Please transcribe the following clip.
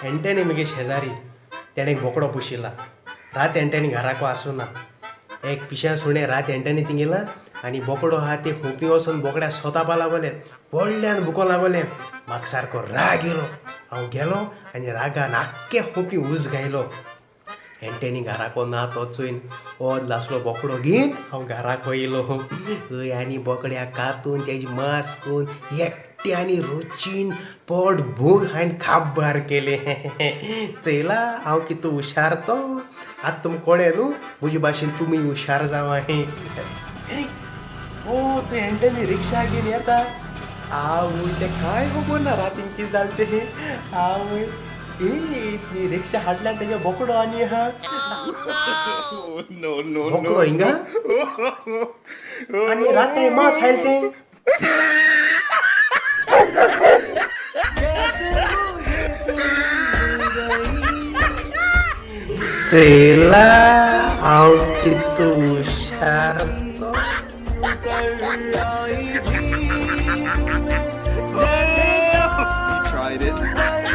Anthony मगे शेजारी, तेणें एक बोकडो पोशिल्ला. रात एंटनी घराको आसूना. एक पिशा सुणें रात एंटनी थिंगेला आनी बोकडो आहा ते खोपी वचून बोकड्या सोतापा लागोलें, व्हडल्यान भुको लागोलें. म्हाका सारको राग येयलो. हांव गेलो आनी रागान आख्खे खोपी ऊस घायलो. एंटनी घराको ना तो चोयन ओद लासलो बोकडो घेवन हांव घराक येयलो. हय, आनी बोकड्याक कातून तेजी मांस करून एकट्यानी रोचीन पोट भरून हांवें खाबार केलें. चयला हांव कितू हुशार तो. आतां तुमकां कळ्ळें न्हू, म्हजे भाशेन तुमी हुशार जावा. ओ चोय एंटनी रिक्षा घेवन येता. आवय, तें कांय खबर ना रातीन कितें जालें तें. आवय, ए रिक्षा हाडल्या तेगे बोकडो आनी आहा. No, no, बोकडो हिंगा आनी राताय मांस खायलें तें. चयला हांव कितू हुशार तो. He tried it.